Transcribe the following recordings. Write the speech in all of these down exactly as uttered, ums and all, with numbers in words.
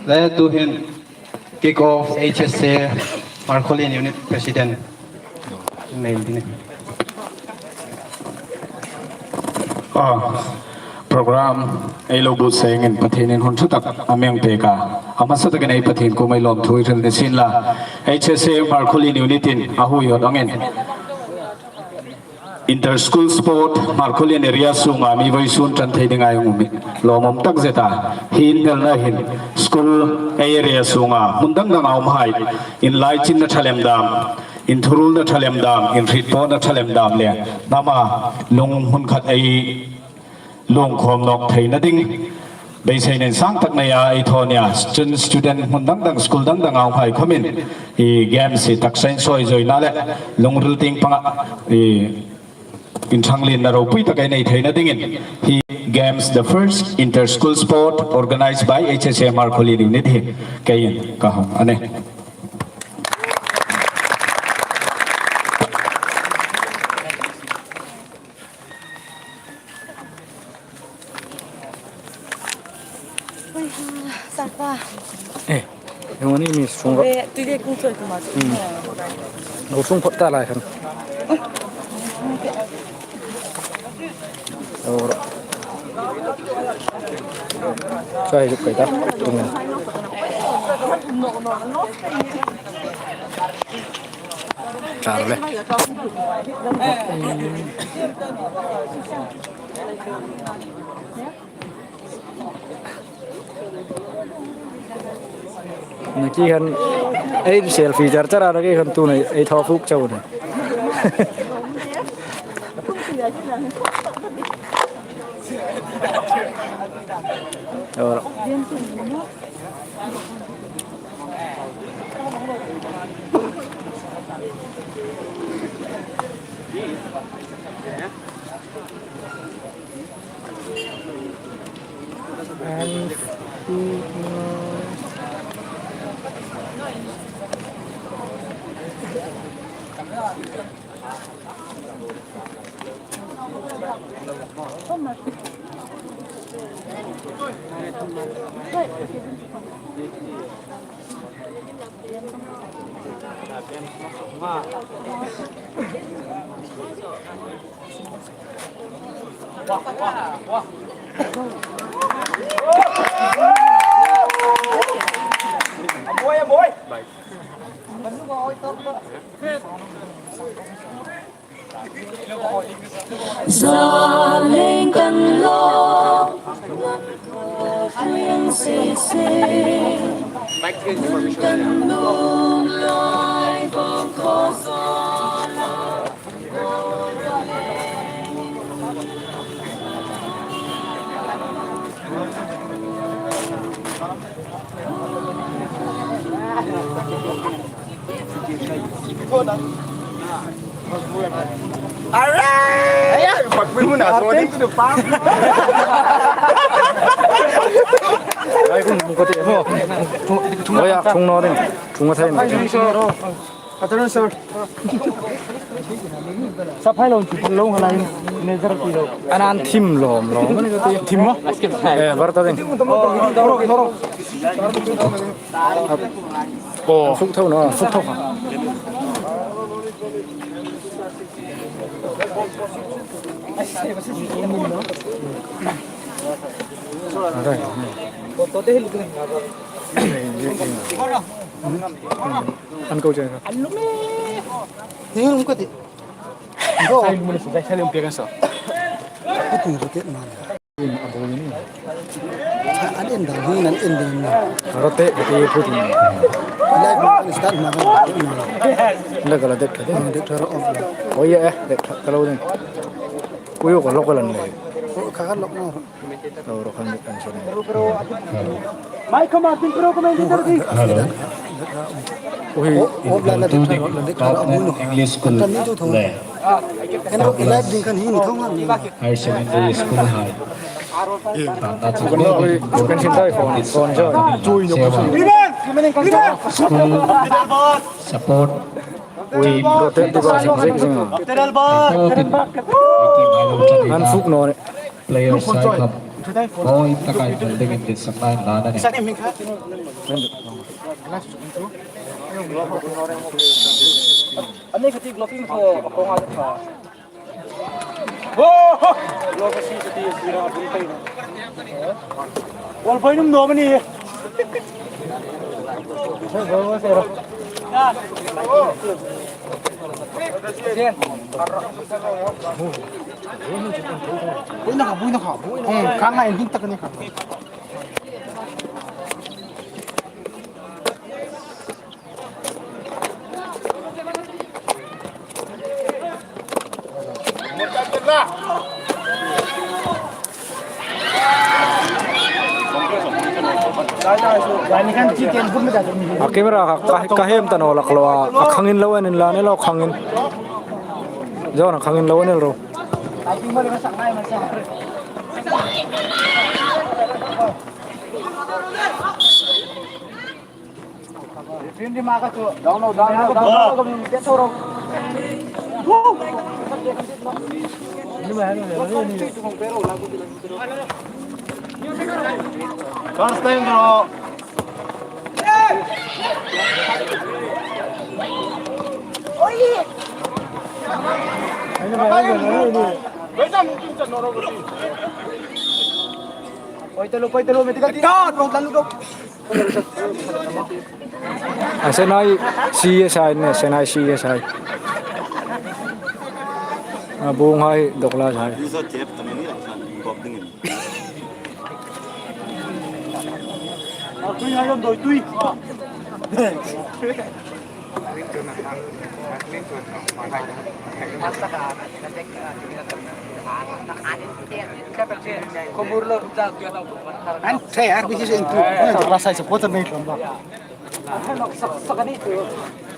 Le tuhin kick off H S A Hmarkhawlien Unit President nei ding. Ah, program ei lo bût sengin Pathienin hun ṭha tak a mi pêk a. A hmasa takin ei Pathien kuomah lawmthu ei hril ni sien la. H S A Hmarkhawlien Unit-in a huihawt angin Inter School Sport Hmarkhawlien area sunga mi vawisun ṭan thei dinga ei hung um hi lawmum tak zet a. Hi inhnelna hin school area sunga hmun dang danga umhai inlaichinna ṭha lem dam, inthurulna ṭha lem dam, inhrietpawna ṭha lem dam le hnama lunghmun khat ei lungkhawm nawk theina ding beiseina insang tak neia ei thaw a nih a. Chun student hmun dang dang, school dang danga umhai khawmin hi games hi taksa insawi zawina le lungril tieng panga hi inṭhang lienna ropui tak ei nei theina dingin hi games, the first inter-school sport organized by H S A Hmarkhawlien Unit hi keiin ka hawng a nih. Ui, Sapa. Eh, yung ani mi sung ro. Ui, tui de kung soi kuma. Hmm. Lo sung phot ta lai khan. Ora. Chai juk kai ta. Tung. Char le. Naki khan ei selfie char char a, naki khan tu nei ei thaw fuk chau nei. Ora. And Zaleng kan lo, ring se se, kan lo lai ko ko so la. All right! But we will not run into the farm. Ai, kung, kung ko te mo. Oya, kung no rin. Kung ko te mo. Attention, sir. Sa phai lo, chu lo ngai, ne zar ti lo. An an thim lawm lawm. Thim maw? Eh, var ta ding. Oh. Fuk tho na, fuk tho. An ko che. Hi, um ko ti. Sai lu ni sai sai lu pe kan so. Putin rocket man. An en dang hi, an en dang ni. Rocket ka ti Putin. Live man start man. La ka la det ka de. Det thar off. Oi, eh, det thar lo den. Ui, ka lo ka lan le. Ka ka lo no. Hello. English School le Douglas Higher Secondary School hai. School support team. An fuk no ne. Player sai khawm mawi taka inhal dingin ditsakna inlan a nih. Ani kha tik lo, ping ko, ko nga ta. Oh! Lo ka si ka ti si ra bun kai. Wal bai num no mani. Buoi naw kha, buoi naw kha, buoi naw kha. Hmm, ka ngai ding tak a ni kha. A camera ka, ka, ka hemta naw lak lo a, a khangin lo en inla ni lo khangin. Zon a khangin lo en el ro. Down, down, down, down. First time, bro. Poitalo, poitalo, medical team. God, bro, lalu dong. A Senai C S I ne, Senai C S I. A bung hai, Douglas hai. Tui hai, doi tui. An saya, this is into. Rasa support ang ito ba? An han nawk sak sak a ni tu.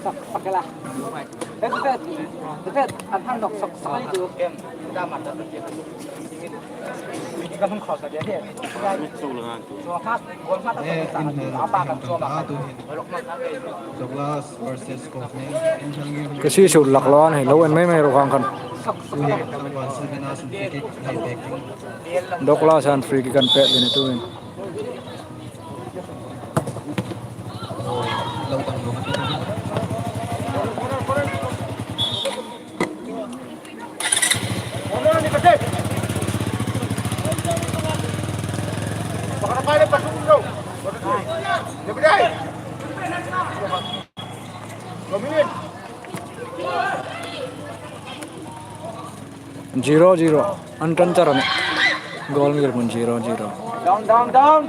Sak sak la. Dupet, dupet, an han nawk sak sak a ni tu. Ka hung khawsa dia dia. Douglas versus Kaufman. Ka si sur lak lo an hai lo en mai mai ro khang khan. Douglas an free kick an pet le ni tuin. Zero zero. An tan char a nih. Goal ngir hmun zero zero. Down, down, down.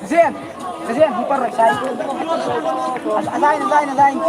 Zin, Zin, hi par roi sai. A, a line, a line, a line.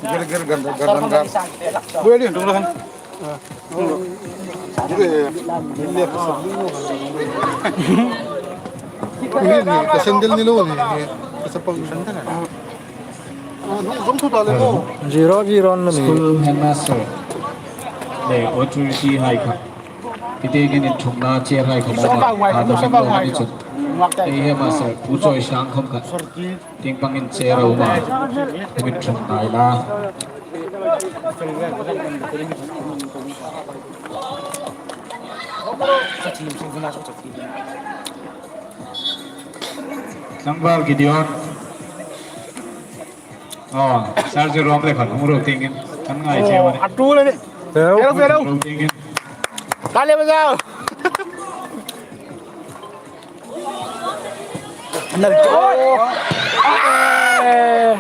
Gir, gir, gir, gir, gir, gir. Buai din, tung lahan. Ka sandal ni lo ni, ka sapal. Zero zero ni. School headmaster le authority hai kha. Ti dingin inṭhungna chair hai khawm a um a, a dawngin a um a ni chu. Ei hemasa Pu Chawisang khawm kha tieng pangin chair a um a, hung inṭhung ngai la. Tlangval Gideon. Aw, Sir Jerome le khan hung ro tingin kan ngai che mani. A tu le ni. Hello, hello. Ro tingin. Talia bajao. Nal. Eh.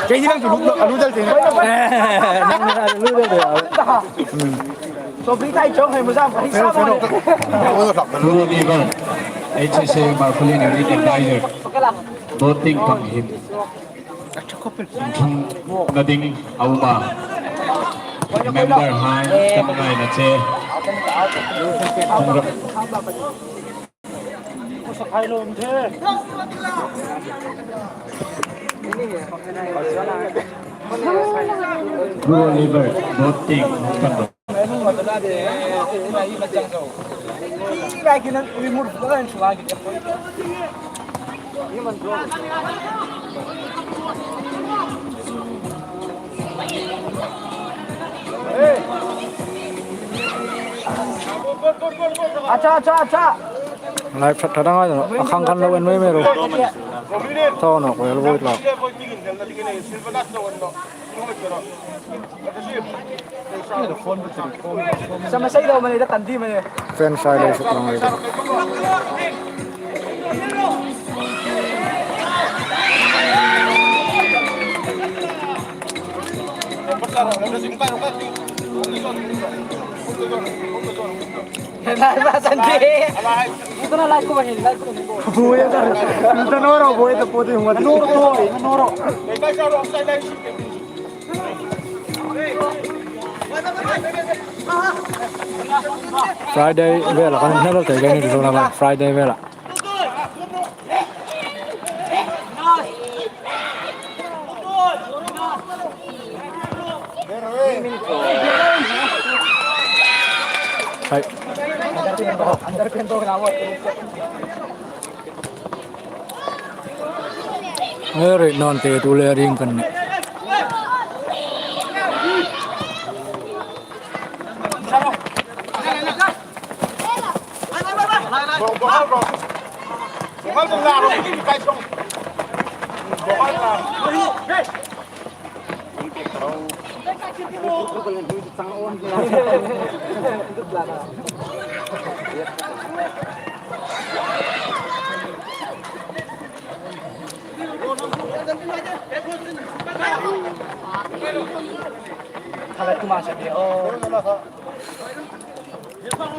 Kei ni nang tu lu, lu dal te. Nang lu dal te. So, free tai chong hai mujam, free sa mo. Hello, hello. Hello, neighbor. H S A Marpoli Unit Advisor. Voting pang hin. Inṭhungna ding a um a. Member hai kan ngaina che. Rural level voting kan ro. Acha, acha, acha. Live chat thadang ai no. Akhang khan lo en mai mai lo. Thaw no ko el voi lo. Sama sei lo mani da kan di mani. Fan sai lo suk lang ai. Lai ba san di. Ito na lai ko ba hin, lai ko ba hin. Buoy ta. Ito noro buoy ta poti huma. Noro, noro. Friday vela kan helo te kan ni zona la Friday vela. Hai. Ere non te tu le ring kan ni.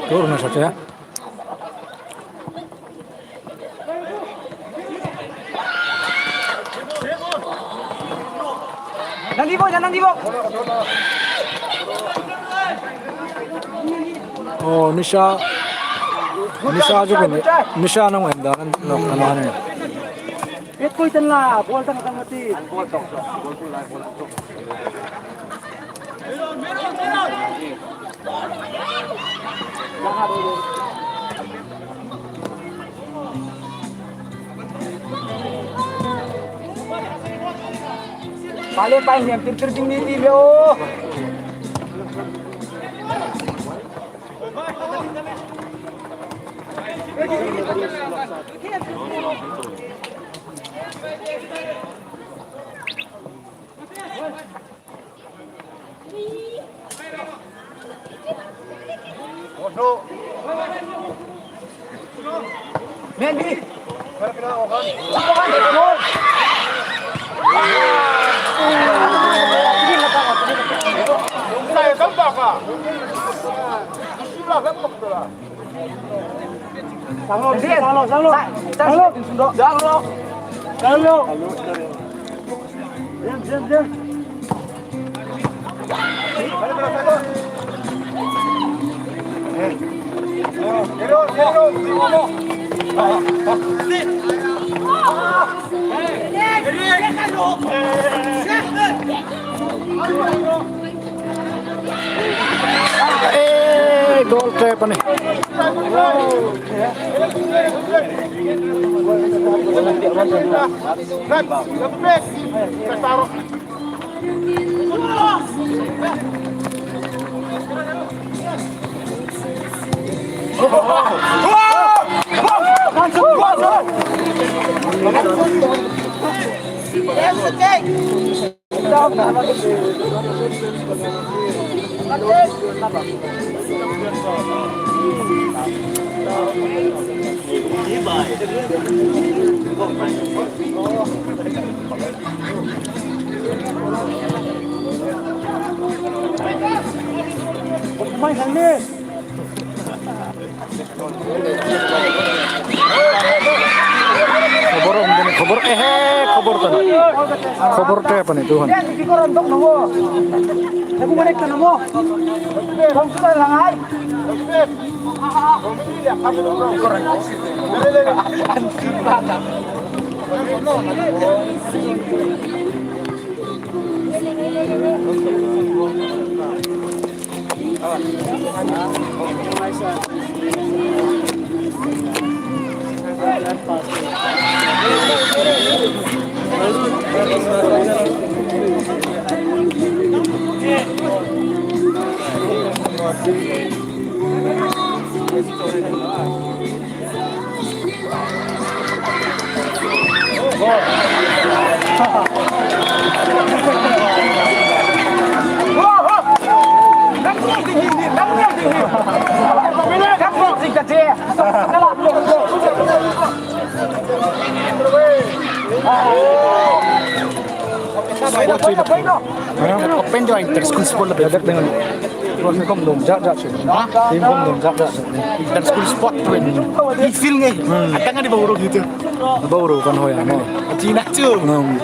Tur na sa te. Nang di bo, nang di bo. Oh, Nisha. Nisha chu ko ni. Nisha nang en da kan nok kan ne. Ek koi tan la, bol tang tang mati. Pale pai hiam tir tir ding ni ti le o. Ei, goal Trap a nih. Khobor um dini, khobor, ehe, khobor tan. Khobor trap a nih tu hon. Open jo inter-school sport la bek. Team khom nuom zat zat chu. Ha? Team khom nuom zat zat chu. Inter-school sport twen. I feel nge. Hmm. Atanga ni boro gitu. Boro kan hoya mo. China chu. Hmm.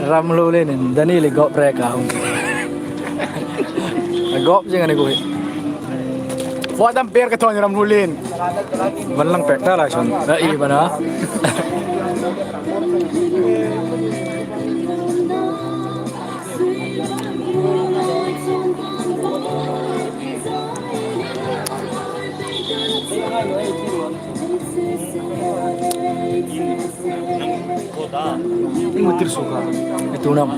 Ramlulin in Daniel gop rek a hung. Gop jing a ni ku hi. Fo dam per ka thon Ramlulin. Van lang pek ta lai son. A i bana. Imu tir suka. Itu nam.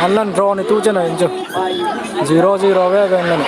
An lan draw ni tu chena injo. Zero zero ve ve an lan.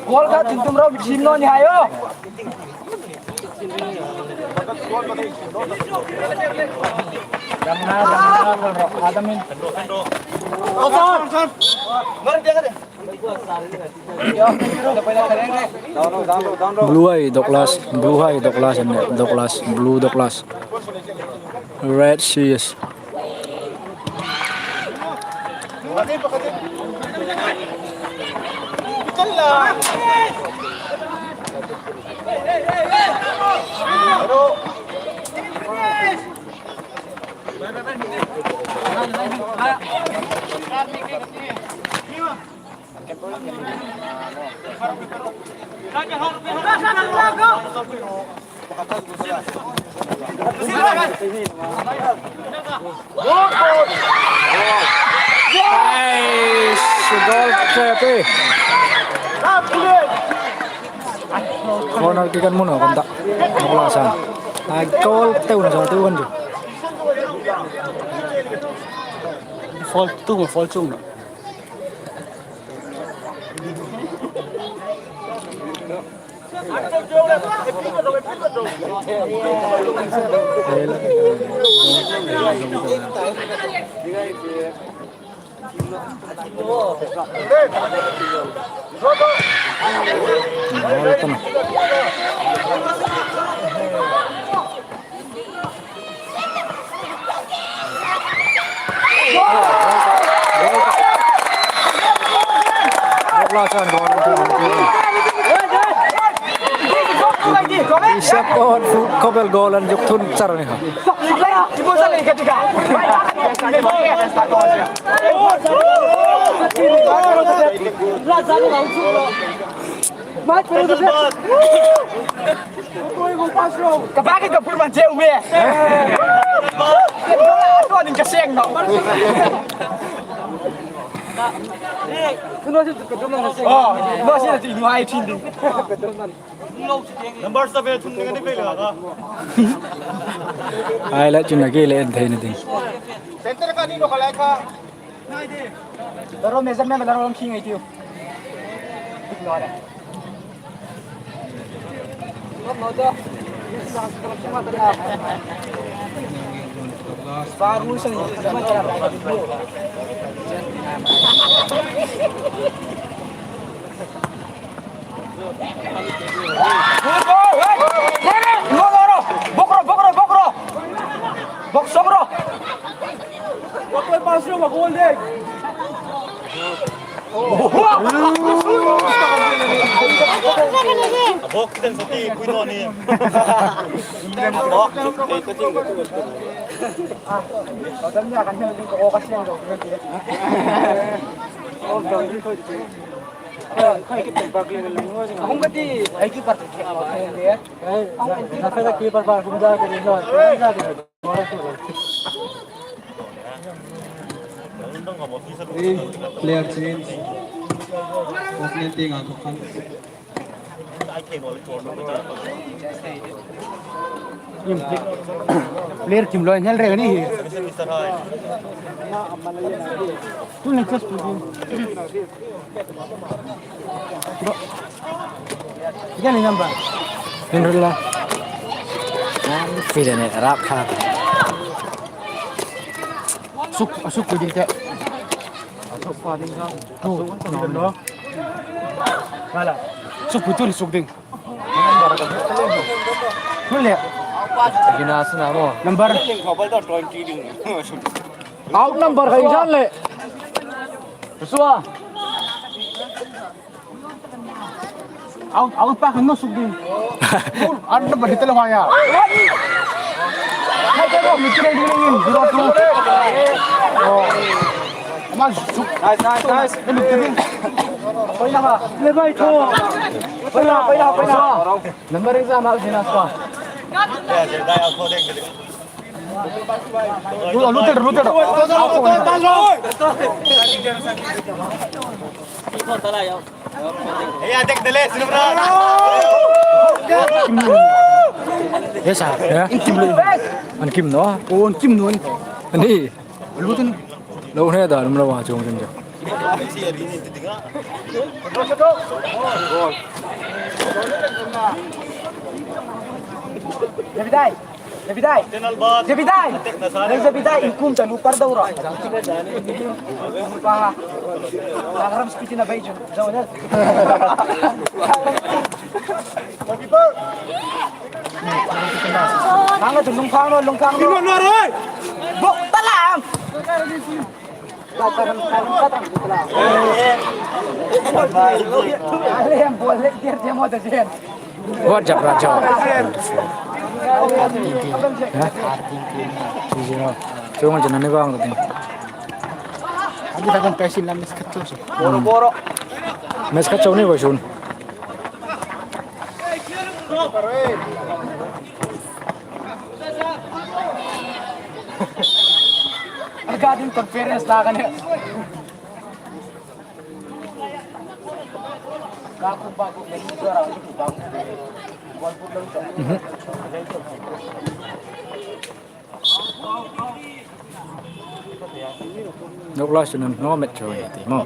Gol ka tin tum ro, bichim no ni hayo. Blue hai Douglas, blue hai Douglas, and Douglas, blue Douglas. Red C S. Ai, goal ṭep e. Corner kick an hmu naw kan ta. Nokla san. Ai, goal teu na sa tu kan ju. Foul tung, foul tung. Support fu Khawbel goal an zuk thun char ni ha. Ka bak ka phur man che u me. Ko ning ka seng no. Ku no si ka dum na seng. Oh, no si na ti nu ai thin ding. Number seven thun ding ni pe la ka. Ai la chun na ke le en thei ni ding. Center ka ni no ka la ka. Daro measurement la ro king ai tiu. Bokro, bokro, bokro. Bok sokro. Bok kiten sati kui no ni. Bok suk te kating. Hung ka ti, ai ki par. Player change. Opening team a ko kan. Player team lo hel re ni. Tu next. Yan number. Yan rula. Yan fide ne rap kha. Suk, suk ku ding te. Suk pa ding ka. Tu, no, no. Mala. Suk pu tu suk ding. Number ka. Tu le. Gina sina mo. Number. Out number ka isan le. Suwa. Out, out pa kan no suk ding. Ar da badi tala haya. Hai ko mi tire ding ni zero two. Oh. Mas suk. Nice, nice, nice. Ni mi tire. Paina ha. Le bai tho. Paina, paina, paina. Number exam out dina ska. Luter, luter. Yes, sir. Yeah. An kim no. Oh, an kim no. Ani. Luter. Lo ne da, lo wa chung chung. Davidai. Davidai. Davidai. Davidai, in kum ta lu par daura. Pa. Haram speaking a bai jun. Zauna. Nang tu lungphang lo, lungphang lo. Bok talam. What up, Raja? Chuong chu nani vang ding. Adi ta kan pesin lam miss khat chu. Boro, boro. Miss khat chu ni ko sun. Regarding conference la kan. Douglas chu an hnaw met chu ti maw.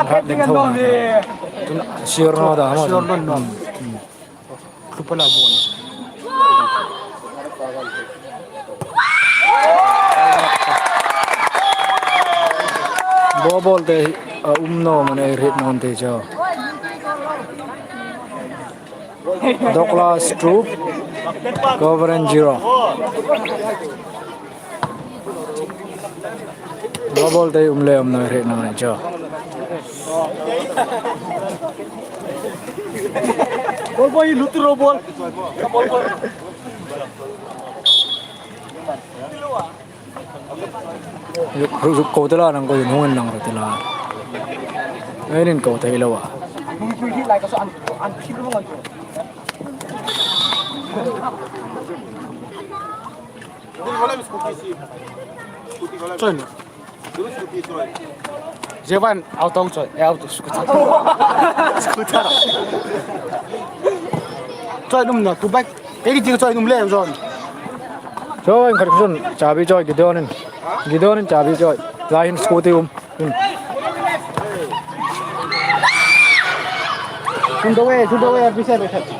Penalty hmu ni. Sior naw da, sior naw. Tlu pala ball. Ball, ball te, a um naw am a ni hriet naw ti chu. Douglas two, Cochrane zero. Ball, ball te um le um naw hriet naw ni chu. Ball boy, lutu ro ball. Ruk, ruk, ko te la nang ko in hung in lang ro te la. Ei nin ko te lo a. Choi na. Jevan, auto choi, e auto scooter. Scooter. Choi num na, ku bike. Ei ki ting choi num le, John. Choi, khat John, chabi choi, Gideon in. Gideon in chabi choi. Lai hin scooty um. Hmm. Shoot away, shoot away, be safe, be safe.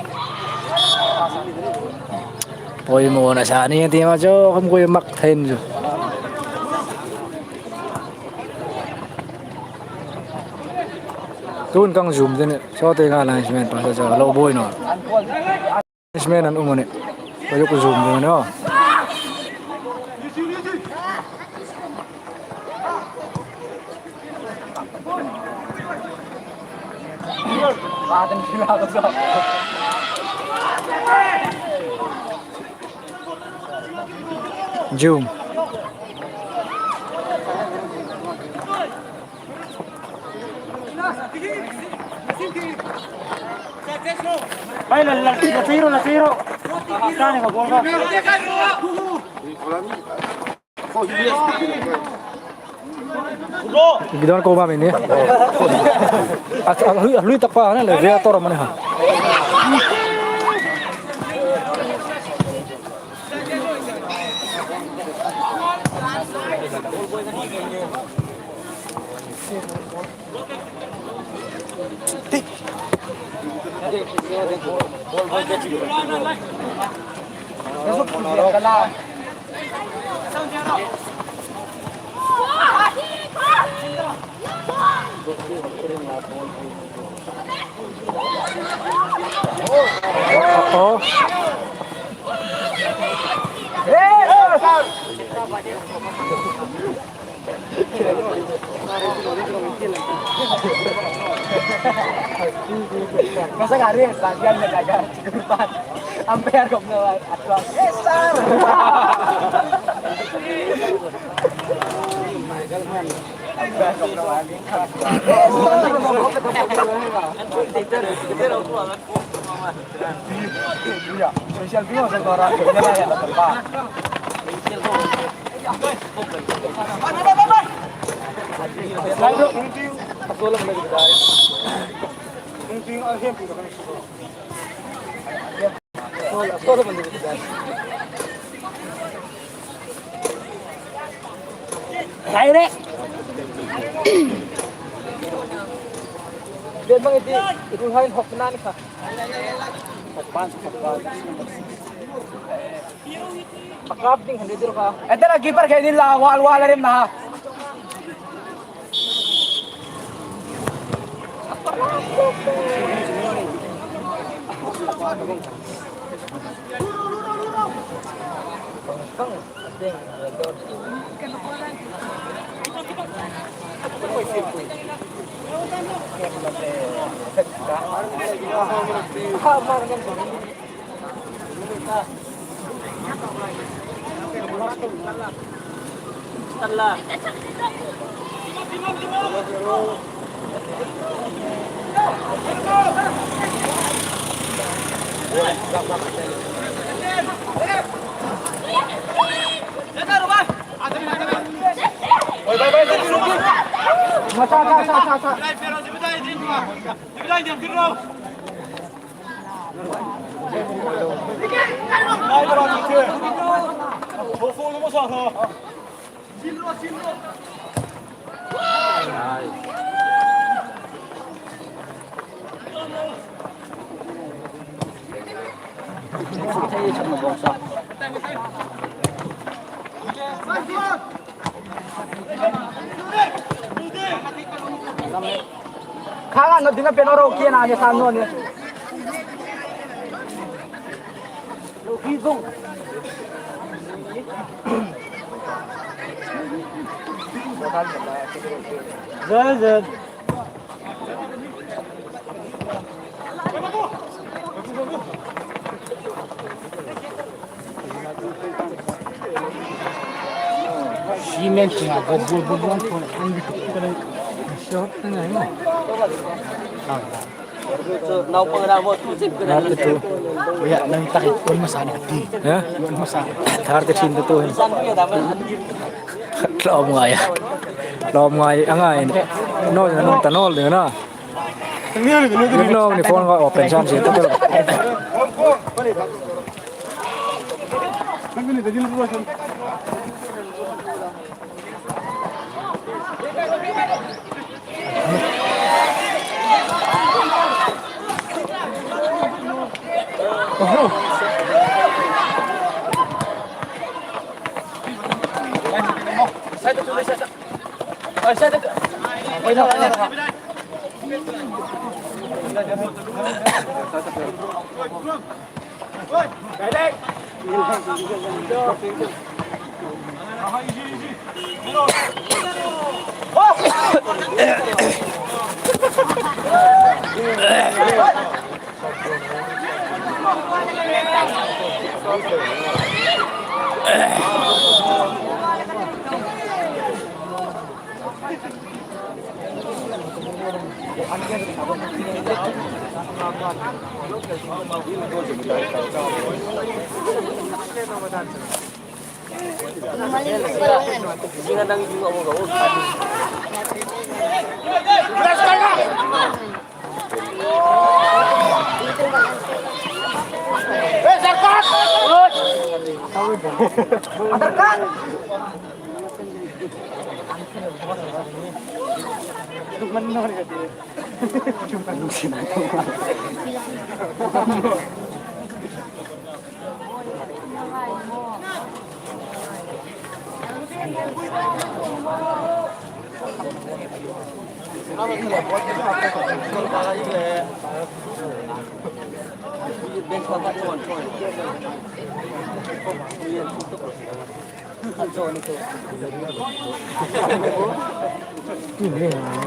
Poimawna sa ni ti ma chu, khom koi mak thei chu. Tun kang zoom ding, sawte nga linesman pa sa chu, lo buoi naw. Linesman an um a nih. Ko zuk zoom ding a nih. Zoom. Ai, la, la, la tiro, la tiro. Tani ko gol ka. Gideon ko ba mi ni. A, a, lui, lui tak pa na le, ve tor ma ni ha. Masa kari, bagian mereka. Umpire kok nawai, aduh. Yes, sir. Umpire kok nawai. Iya, social media, saya orang, saya orang yang tempat. Direct. Dia bang itu, itu lain hok nan ka. Hok pan, hok pan. Pakap ding hande dir ka. Ete la keeper ke ni la wal wal rim na. Khang an lo ding a pen oro kien a ni san no ni. Zan, zan. Cement kina bol bol bol bol bol. Short na hai na. Naupang na mo tu sip kena. Nang tak ikon masa na ti. Ha? Ikon masa. Thar te sin tu hin. Tlawm ngai a. Tlawm ngai a ngai. No, no, ta nol de na. No, ni phone ka open san si ta.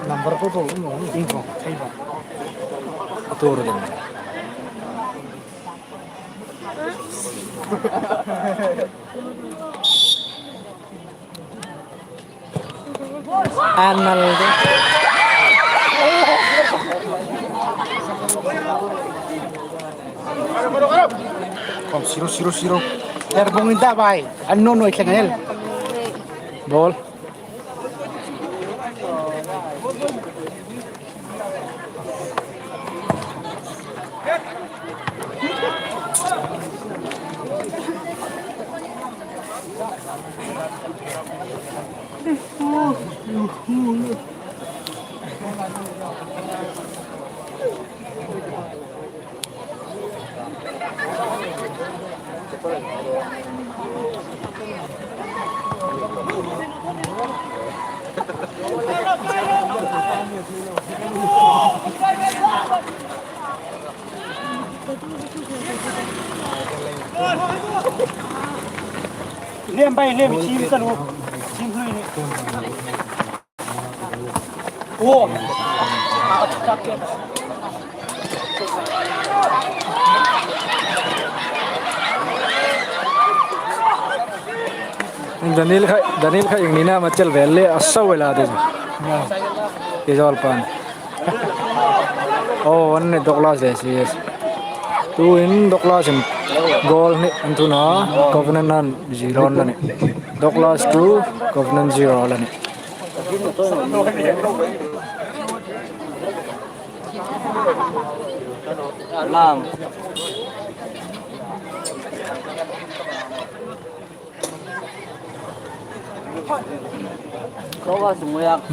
Number ko to, no, info, fiber. Atur ding. Arnold. Kom, zero, zero, zero. Er bung inda bai. An no no i thleng el. Ball. Lem bai, lem, chim ka lu. Chim hlui ni. Daniel kha, Daniel kha ieng ni am a chel vel le a sau vel a de. Ke jol pan. Oh, an ne Douglas le si. Tuin Douglas in goal hni an thun a, Covenant an zero an ni. Douglas two, Covenant zero an ni.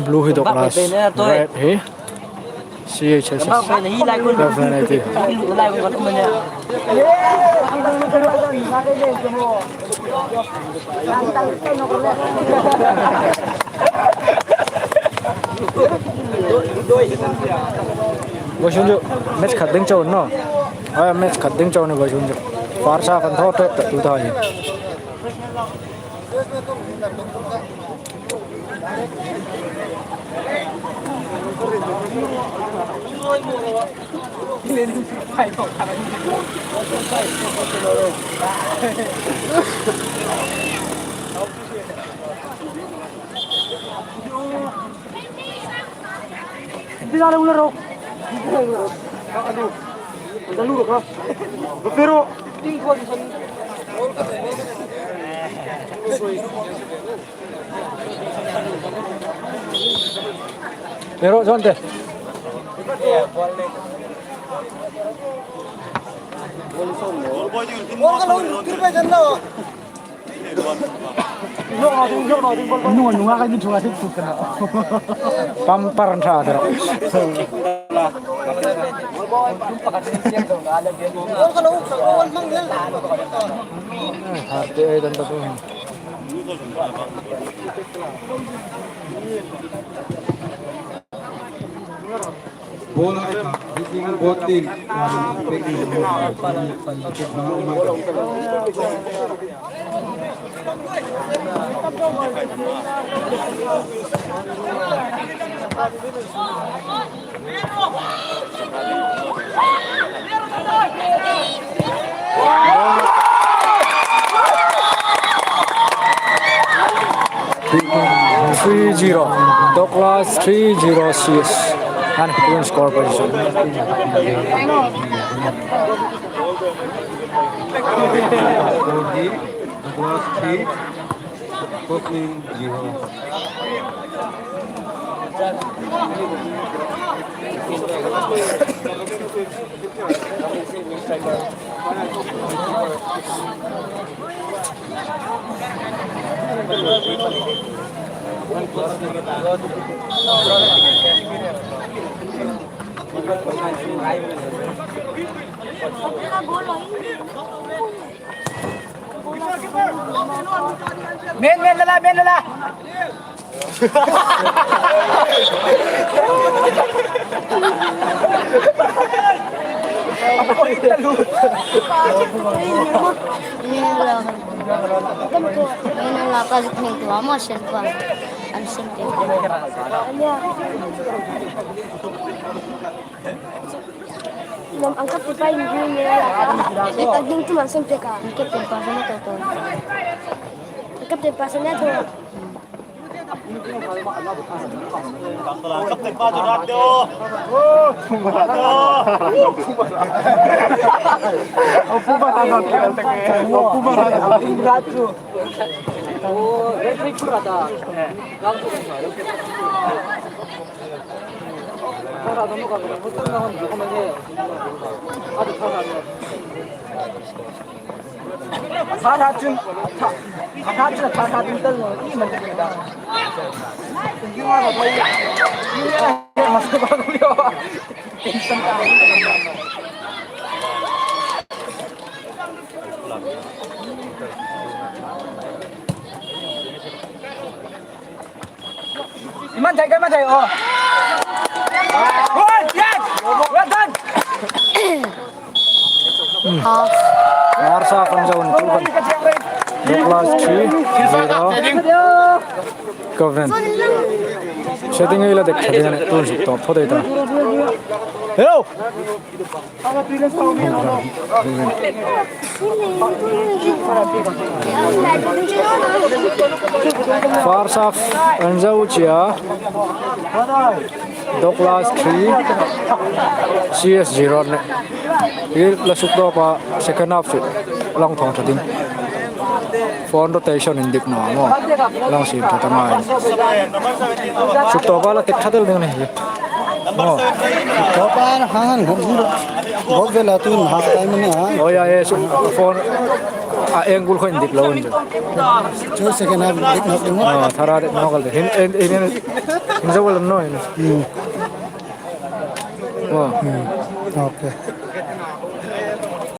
Blue hi Douglas, red hi C H S S. Referee ti. Vawisun chu match khat ding chau naw. Ai, match khat ding chau ni vawisun chu. Farsa kan thaw tet ta tu ta hi. Pero, John, te. Nunga, nunga ka ni thunga thik thuk ka na. Pam par an ṭha tira. Har te ai dan ta tu. Ball a, both team, um, making the ball. Three zero. Douglas three zero C S. And even score position. Douglas three, Covenant zero. Men, men, lala, men, lala. Ina la ka zuk hming tu amo sen pa. An sen pe. Nam ang kap pa in ni ni la. An hming tu man sen pe ka. Ang kap pa sa na to to. Ang kap pa sa na to. Iman thei ka, iman thei, oh. Good, yes. Well done. Half. Hmarsa fan zo ni tu kan. Douglas three, zero. Covenant. Setting ei la dek setting ane tun suk top pho dei ta. Hello. First half an zo chia. Douglas three, C S zero ne. I la suk dawk a, second half chu lang thawng ṭha ding. Phone rotation indik naw maw. Lang siem ṭha ta ngai. Suk tawk a la tek ṭha del ding ni. Maw. Tawk a han han. Bawk vela tun half time ni a. Oh ya, eh, suk phone a angle kha indik lo in. Chu second half dik nawk ding. Ah, thara dik nawk al. Hin, hin, hin, hin zo wal no hin. Hmm. Maw. Hmm. Okay.